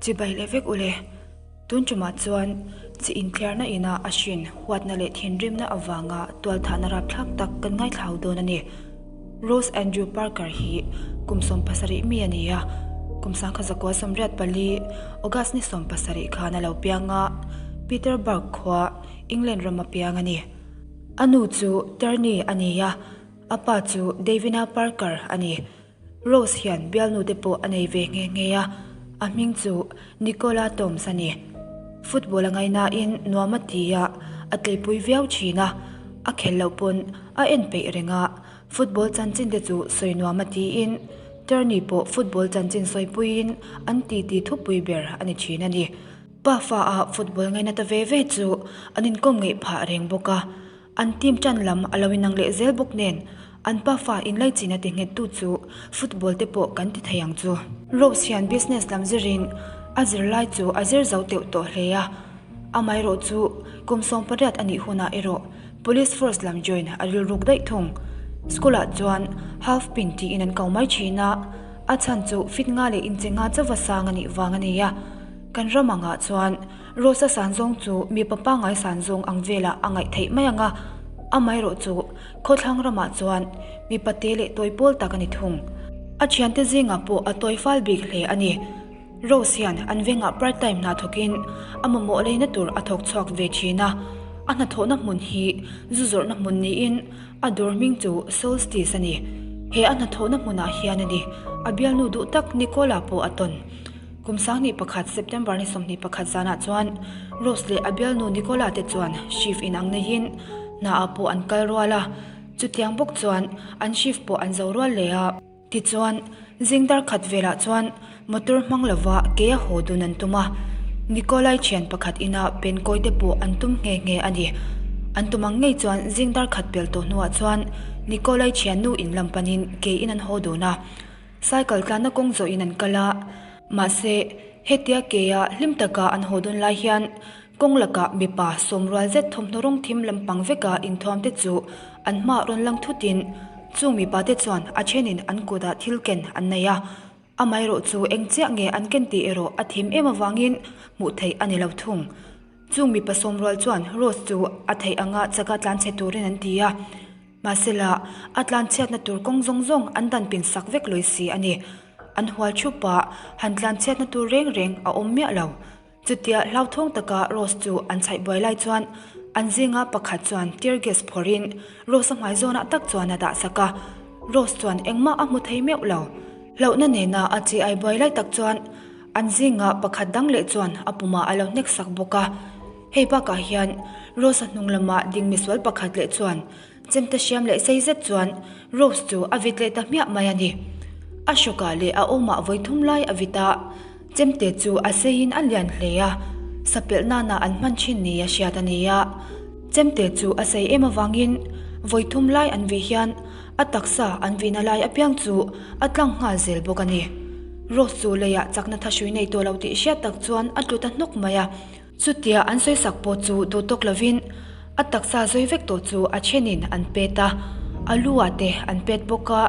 Chibai leh vek ule. Tun tumah chuan chi inthliarna ina a hrin huatna leh thinrimna avanga tualthahna rapthlak tak kan ngaithlau dawn a ni. Rose Andrew Parker hi kum 70 mi a ni a, kum 1984 August ni 70 khan a lo piang a, Peterburg khua, England rama piang a ni. A nu chu Turney a ni a, a pa chu Davina Parker a ni. Rose hian bialnu te pawh a nei ve nghe nghe a, a hming chu Nicola Toms a ni. Football a ngainain nuam a ti a, a tleipui viau thin a, a khelh loh pawn a en peih reng a, football chanchin te chu sawi nuam a tiin Turney pawh football chanchin sawipuiin an titi thupui ber a ni thin a ni. Pa fa a football ngaina ta ve ve chu an inkawm ngeih phah reng bawk a. An team tan lam a lo inang leh zel bawk nen, an pafa inlaichin a ti nghettu chu football te pawh kan ti thei ang chu. Rose hian business lam zirin a zirlai chu a zir zo teuh tawh hle a, amaherawh chu kum 18 a nih hunah erawh police force lam join a rilruk daih thung. School ah chuan half pin tiin an ko mai thin a, a chhan chu fit nga leh inche nga chauva sang a nih vang a ni a, kan ram angah chuan Rosa san zawng chu mipa pangngai san zawng ang velah a ngaih theih mai ang a, amaherawh chu khawthlang ramah chuan mipa te leh tawi pawl tak a ni thung. A thiante zingah pawh a tawi fal bik hle a ni. Rose hian an vengah part time hna thawkin a mamawh leina tur a thawk chhuak ve thin a, a hnathawhna hmun hi zu zawrhna hmun niin a dawr hming chu Solstice a ni. He a hnathawhna hmunah hian a ni a bialnu duh tak Nicola pawh a tawn. Kum 11 September ni 21 zanah chuan Rose leh a bialnu Nicola te chuan shift inang neiin hna ah pawh an kal rual a, chutiang bawk chuan an shift pawh an zo rual leh a. Tichuan, zing dar khat velah chuan motor hmang lova ke a haw dun an tum a, Nicolai thian pakhat ina pen kawi te pawh an tum nghe nghe a ni. An tum ang ngei chuan zing dar khat pel tawh hnuah chuan Nicolai thiannu in lam panin ke in an haw dun a. Cycle tlanna kawng zawhin an kal a, mahse hetia keia hlim taka an haw dawn lai hian kawng lakah mipa sawmrual zet thawmhnaw rawng thim lampang veka inthuam te chu an hmaah rawn lang thutin chung mipa te chuan a thenin an kutah thil ken an nei a, amaherawh chu eng chiah nge an ken tih erawh a thim em avangin hmuh theih a ni lo thung. Chung mipa sawmrual chuan Rose chu a theih anga chaka tlanchhe turin an ti a. Mahsela, a tlanchhiatna tur kawng zawng zawng an dan pin sak vek lawi si a ni. An hual thup a, han tlanchhiatna tur reng reng a awm miah lo. Chutia hlauthawng taka Rose chu an chhaih buai lai chuan an zinga pakhat chuan tear gas phawrhin Rose a hmai zawnah tak chuan a dah sak a. Rose chuan engmah a hmu thei meuh lo. Hlauhna nena a chi ai buai lai tak chuan an zinga pakhat dang leh chuan a pumah a lo hnek sak bawk a. Hei bakah hian Rose-a hnung lama ding misual pakhat leh chuan chemte hriam leh sei zet chuan Rose chu a vit leh ta hmiah mai a ni. A hrawkah leh a awmah vawi thum lai a vit a, chemte chu a seiin a lian hle a, sapelh nana an hman thin ni a hriat a ni a. Chemte chu a sei em avangin vawi thum lai an vih hian a taksa an vihna lai apiang chu a tlang nghal zel bawk a ni. Rose chu leiah chakna thahrui nei tawh lo tih hriat tak chuan a tlu ta hnawk mai a. Chutia an sawisak pawh chu duh tawk lovin a taksa zawi vek tawh chu a thenin an pet a, a lu ah te an pet bawk a,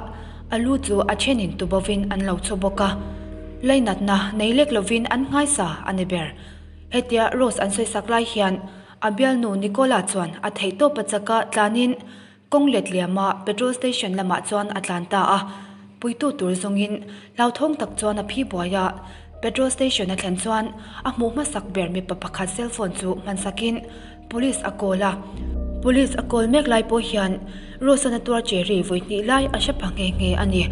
a lu chu a thenin tubovin an lo chhu bawk a. Lainatna nei lek lovin an nghaisa a ni ber. Hetia Rose an sawisak lai hian a bialnu Nicola chuan a theihtawp a chaka tlanin Kawng let liama petrol station lamah chuan a tlan ta a, puitu tur zawngin hlauthawng tak chuan a phi buai a. Petrol station a thlen chuan a hmuh hmasak ber mipa pakhat cell phone chu hmansakin police a call a. Police a call mek lai pawh hian Rose-a tuar cherry vawi hnih lai a hre pha nghe nghe a ni.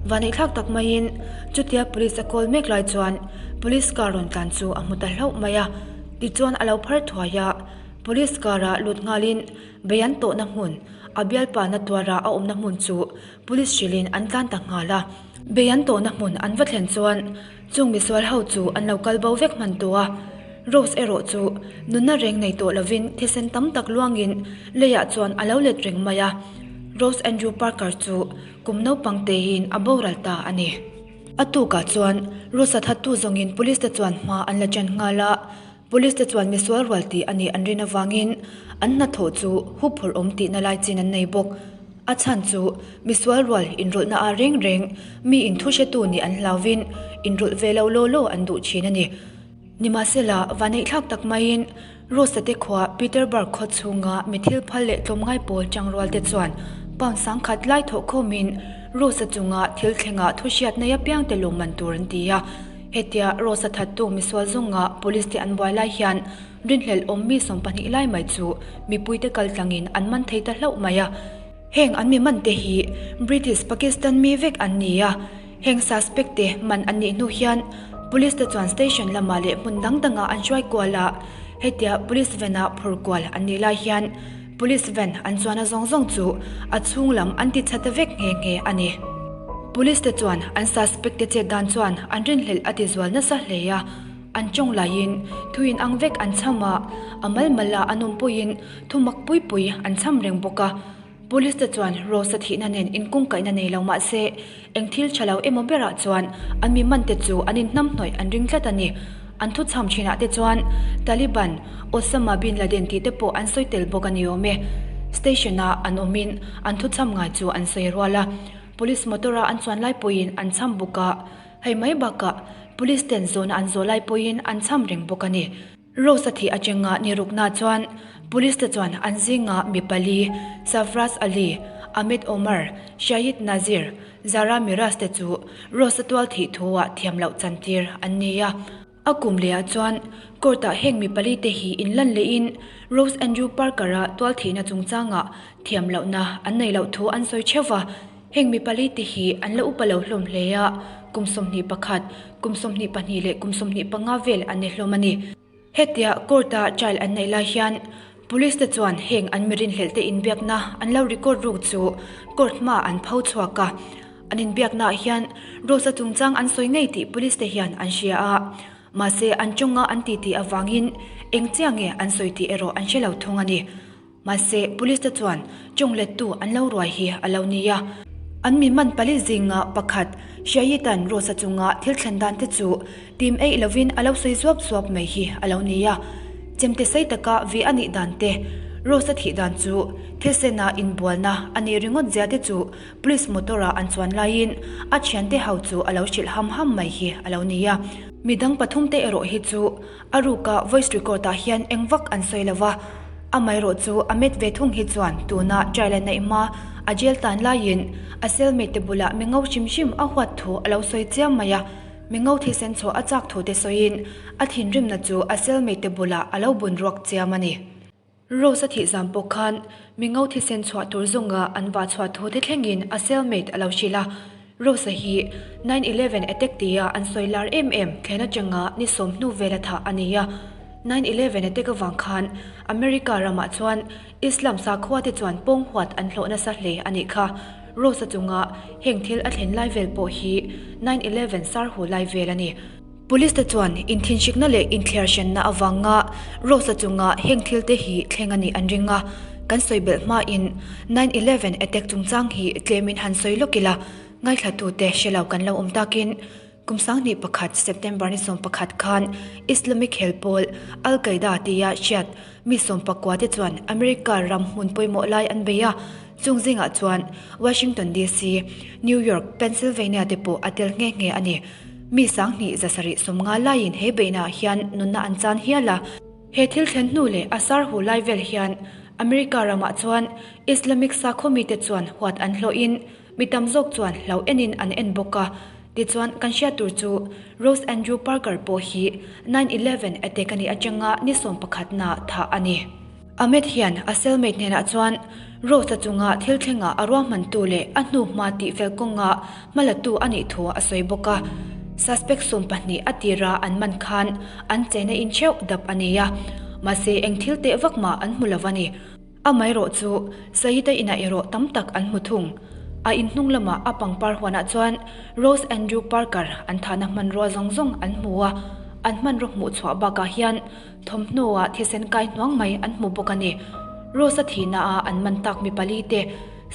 Vaneihthlak tak maiin chutia police a call mek lai chuan police car rawn tlan chu a hmu ta hlauh mai a, tichuan a lo phar thuai a. Police car-ah lut nghalin Bei an tawhna hmun, a bialpa na tuara a awmna hmun chu police hrilhin an tlan ta nghal a. Bei an tawhna hmun an va thlen chuan chung misual ho chu an lo kal bo vek hman tawh a. Rose erawh chu nunna reng nei tawh lovin thisen tam tak luangin leiah chuan a lo let reng mai a. Rose Andrew Parker chu kum naupang tein a boral ta a ni. A tukah chuan Rose a thattu zawngin police te chuan hma an la ṭan nghal a. Police te chuan misual rual tih a nih an rin avangin an hnathawh chu huphurh awm tihna lai chin an nei bawk. A chhan chu misual rual inrawlhna ah reng reng mi inthuhretu nih an hlauvin inrawlh ve lo law law an duh thin a ni. Nimahsela, vaneihthlak tak maiin Rose-a te khua Peterburg khaw chhunga mi thil phal leh tlawmngai pawl tangrual te chuan pound sangkhat lai thawh khawmin Rose-a chunga thil thlengah thuhriat nei apiang te lawmman tur an ti a. Hetia Rose-a thattu misual zawnga police te an buai lai hian rinhlelh awm mi 20 lai mai chu mipuite kaltlangin an man thei ta hlauh mai a. Heng an mi man te hi British Pakistan mi vek an ni a. Heng suspect te man an nih hnu hian Police te chuan station lamah leh hmun dang dangah an hruai kual a, hetia Police van ah phur kual an nih lai hian Police van an chuan a zawng zawng chu a chhung lam an ti chha ta vek nghe nghe a ni. Police te chuan an suspect te chet dan chuan an rinhlelh a ti zual nasa hle a, an tawng laiin thu in ang vek an chham a, a mal mal a an awm pawhin thu mak pui pui an chham reng bawk a. Police te chuan Rose-a thihna nen inkungkaihna nei lo mah se, eng thil tha lo emaw berah chuan an mi man te chu an inhnamhnawih an ring tlat a ni. An thuchham thinah te chuan Taliban, Osama bin Laden tih te pawh an sawi tel bawk a ni awm e. Station-a an awmin an thuchham ngai chu an sawi rual a, Police motor-a an chuan lai pawhin an chham bawk a, hei mai bakah Police ten zawhna an zawh lai pawhin an chham reng bawk a ni. Rose a thih atanga ni rukna chuan Police te chuan an zinga mi pali, Safraz Ali, Ahmed Omar, Shahid Nazir, Zara Miraz te chu Rose a tual thih thu ah thiam loh chantir an ni a. A kum leh ah chuan court ah heng mi pali te hi inlan leh in Rose Andrew Parker a tual thihna chungchangah thiam lohna an nei loh thu an sawi theuh va. Heng mi pali te hi an la upa lo hlawm hle a, kum 21, kum 22 leh kum 25 vel an ni hlawm a ni. Hetia court-a trial an neih lai hian Police te chuan heng an mi rinhlelh te inbiakna an lo record ruk chu court hmaah an pho chhuak a. An inbiaknaah hian Rose-a chungchang an sawi ngei tih Police te hian an hria a, mahse an tawnga an titi avangin eng chiah nge an sawi tih erawh an hre lo thung a ni. Mahse, Police te chuan tawng lettu an lo ruai hi a lo ni a. An mi man pali zinga pakhat Shayita'n Rosa chunga thil thlen dan te chu tim eih lovin a lo sawi zuap zuap mai hi a lo ni a. Chemte sei taka vi a nih dan te, Rosa thih dan chu thilsena inbualna a nih ringawt zia te chu Police motor-a an chuan laiin a thiante ho chu a lo hrilh ham ham mai hi a lo ni a. Midang pathumte erawh hi chu A ruka voice record ah hian eng vak an sawi lo va, amaherawh chu a met ve thung hi chuan tuna trial a neih hma a jail tan laiin a cellmate te bulah mi ngo hrim hrim a huat thu a lo sawi chiam mai a, mi ngo thisen chhuah a chak thu te sawiin a thinrimna chu a cellmate te bulah a lo bun ruak chiam a ni. Rose a thih zam pawh khan mi ngo thisen chhuah tur zawnga an vah chhuah thu te thlengin a cellmate a lo hrilh a. Rose-a hi 9/11 attack tia an sawi lar em em thlen atanga ni sawm hnu vela thah a ni a. 9/11 attack avang khan America ramah chuan Islam sakhua te chuan pawng huat an hlawh nasa hle a nih kha. Rose-a chunga heng thil a thlen lai vel pawh hi 9/11 sar hu lai vel a ni. Police te chuan inthinhrikna leh inthliar hranna avanga Rose-a chunga heng thil te hi thleng a nih an ring a, kan sawi belh hmain 9/11 attack chungchang hi tlemin han sawi lawk ila, ngaithlatute hre lo kan lo awm takin kum 21 September ni 11 khan Islamic hel pawl Al Qaeda tia hriat mi 19 te chuan America ram hmun pawimawh lai an bei a, chung zingah chuan Washington DC, New York, Pennsylvania te pawh a tel nghe nghe a ni. Mi 2750 laiin he beihnaah hian nunna an chan hial a. He thil thlen hnu leh a sar hu lai vel hian America ramah chuan Islamic sakhaw mite chuan huat an hlawhin mi tam zawk chuan hlau enin an en bawk a. Tichuan kan hriat tur chu Rose Andrew Parker pawh hi 9/11 attack a nih atanga ni 11 thah a ni. Ahmed hian a cellmate hnenah chuan Rose-a chunga thil thlengah a ruahmantu leh a hnu hma tihfel kawnga hmalatu a nih thu a sawi bawk a. Suspect 20 a tira an man khan an chena in theuh dap a nei a, mahse eng thil teh vak mah an hmu lo a ni. Amaherawh chu Saeed-a inah erawh tam tak an hmu thung. A in hnung lamah a pangpar huanah chuan Rose Andrew Parker an thahna hmanrua zawng zawng an hmu a, an hmanraw hmuh chhuah bakah hian Thawmhnaw-ah thisen kai hnuang mai an hmu bawk a ni. Rose-a thihnaah an man tak mi pali te,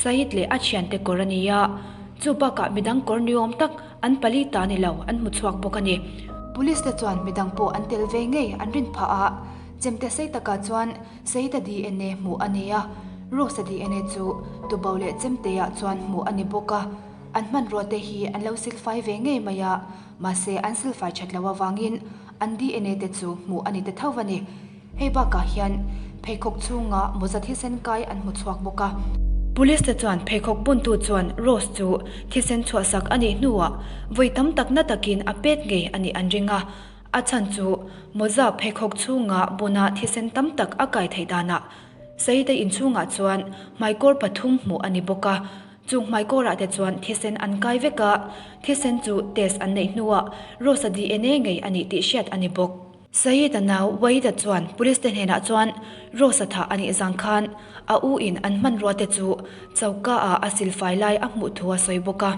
Said leh a thiante kawr a ni a, chu bakah midang kawr ni awm tak an pali ta ni lo an hmu chhuak bawk a ni. Police te chuan midang pawh an tel ve ngei an rin phah a, chemte sei takah chuan Said-a DNA hmuh a ni a. Rose-a dna chu tubo leh chemteah chuan hmuh a ni bawk a, an hmanrua te hi an lo silfai ve ngei mai a, mahse an silfai that loh avangin an dna te chu hmuh a ni ta tho a ni. Hei bakah hian pheikhawk chhunga mawza thisen kai an hmu chhuak bawk a. Police te chuan pheikhawk buntu chuan Rose chu thisen chhuahsak a nih hnuah vawi tam tak na takin a pet ngei a nih an ring a. A chhan chu mawza pheikhawk chhunga buna thisen tam tak a kai theih danah Saite inchhungah chuan hmaikawr pathum hmuh a ni bawk a. Chung hmaikawrah te chuan thisen an kai vek a, thisen chu test an neih hnuah Rose-a dna ngei a nih tih hriat a ni bawk. Saeed-a nau Waid-a chuan police te hnenah chuan Rose-a thah a nih zang khan a u in an hmanrua te chu choka ah a silfai lai a hmuh thu a sawi bawk a.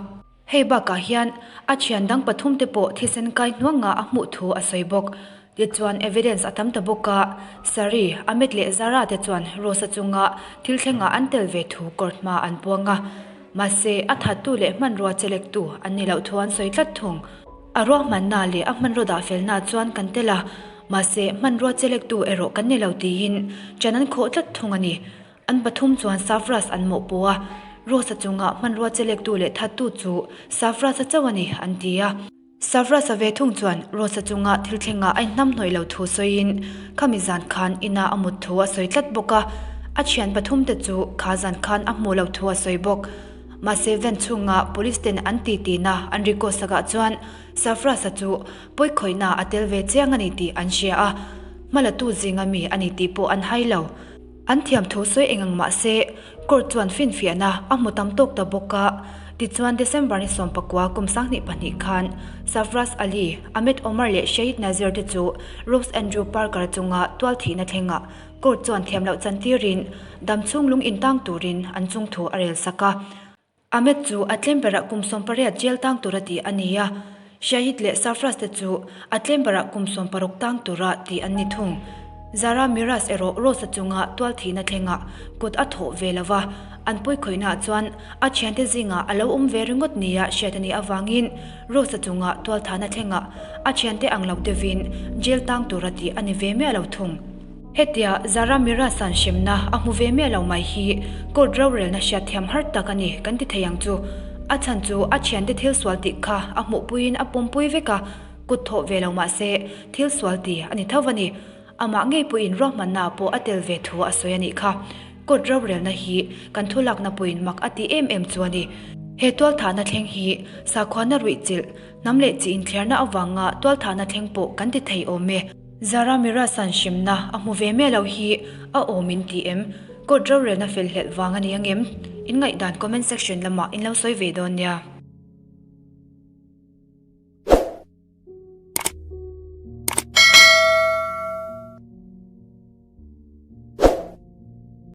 Hei bakah hian a thian dang pathum te pawh thisen kai hnuanga a hmuh thu a sawi bawk. Tichuan evidence a tam ta bawk a, Sari, Amit leh Zara te chuan Rose-a chunga thil thlengah an tel ve thu court hma an puang a. Mahse a thattu leh hmanrua chelektu an ni loh thu an sawi tlat thung. A ruahmanna leh a hmanraw dah felna chuan kan tel a, mahse hmanrua chelektu erawh kan ni lo tiin ṭan an khawh tlat thung a ni. An pathum chuan Safras an mawhpawh a, Rose-a chunga hmanrua chelektu leh thattu chu Safras-a chauh a ni an ti a. Safras-a ve thung chuan Rose-a chunga thil thlengah a inhnamhnawih lo thu sawiin khami zan khan ina a mut thu a sawi tlat bawk a, a thian pathumte chu kha zan khan a hmuh loh thu a sawi bawk. Mahse van chhunga police ten an ti tina an record sakah chuan Sarfraz-a chu pawikhawihna a tel ve chiang a ni tih an hria a, hmalatu zinga mi a ni tih pawh an hai lo. An thiam thu sawi eng ang mah se court chuan finfiahna a hmu tam tawk ta bawk a. Tichuan December ni 19 kum 22 khan Sarfraz Ali, Ahmed Omar leh Shahid Nazir te chu Rose Andrew Parker chunga tualthihna thlengah Court chuan thiam loh chantirin dam chhung lung intang turin an chung thu a rel sak a. Ahmed chu a tlem berah kum 18 jail tang tura tih a ni a, Shahid leh Sarfraz te chu a tlem berah kum 16 tang tura tih an ni thung. Zara Miraz erawh Rose-a chunga tual thihna thlengah kut a thawh ve lo va, an pawikhawihnaah chuan a thiante zingah a lo awm ve ringawt nia hriat a nih avangin Rose-a chunga tual thahna thlengah a thiante ang lo deuhin jail tang tura tih a ni ve miah lo thung. Hetia Zara Mirasan hremna a hmu ve miah lo mai hi court rorelna hriat thiam har tak a ni kan ti thei ang chu. A chhan chu a thiante thil sual tih kha a hmuhpuiin a pawmpui vek a, kut thawh ve lo mah se thil sual ti a ni tho a ni. Amah ngei pawhin ruahmanna pawh a tel ve thu a sawi a nih kha. Court rorelna hi kan thu lakna pawhin mak a ti em em chu a ni. He tualthahna thleng hi sakhuana ruihchilh, hnam leh chi inthliarna avanga tualthahna thleng pawh kan ti thei awm e. Zara Mirasan hremna a hmu ve miah lo hi a awm in ti em? Court rorelna fel hlelh vang a ni angem? In ngaihdan comment section lamah in lo sawi ve dawn nia.